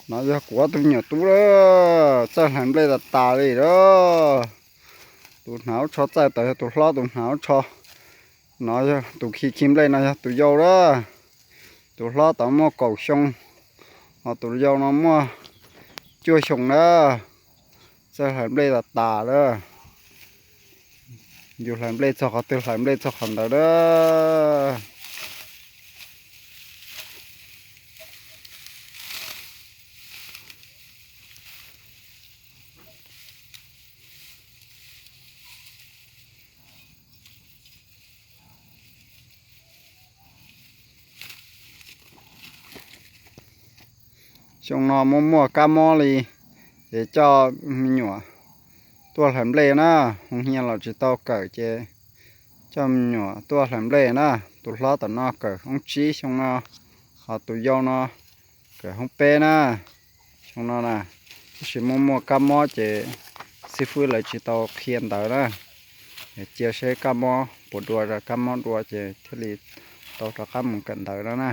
No yog kuv ob tug me nyuam tub lawm, txawj hlais nplej tas tas li lawm. Tus hnav ub tsho txawj tod yog tus hlob, tus hnav ub tsho no yog tus khi khi nplej no yog tus yau lawm. Tus hlob tod muaj kaum xyoo, ho tus yau no muaj cuaj xyoo na. Txawj hlais nplej tas tas lawm. Yus hlais nplej txog qhov twg hlais nplej txog qhov ntawd lawm. Xyoo no muaj muaj kab mob li, ces coj me nyuam tuaj hlais nplej na. Hoo hias los tsis tau kawm ces coj me nyuam tuaj hlais nplej na. Tus hlob tom no kawm hoob tsib xyoo no, ho tus yau no kawm hoob peb na. Xyoo no na, tab sis muaj muaj kab mob ces xib fwb lawv tsis tau qhia ntawv na. Cia seb kab mob puas dua, kab mob dua ces thiaj li tau rov qab mus kawm ntawv no na.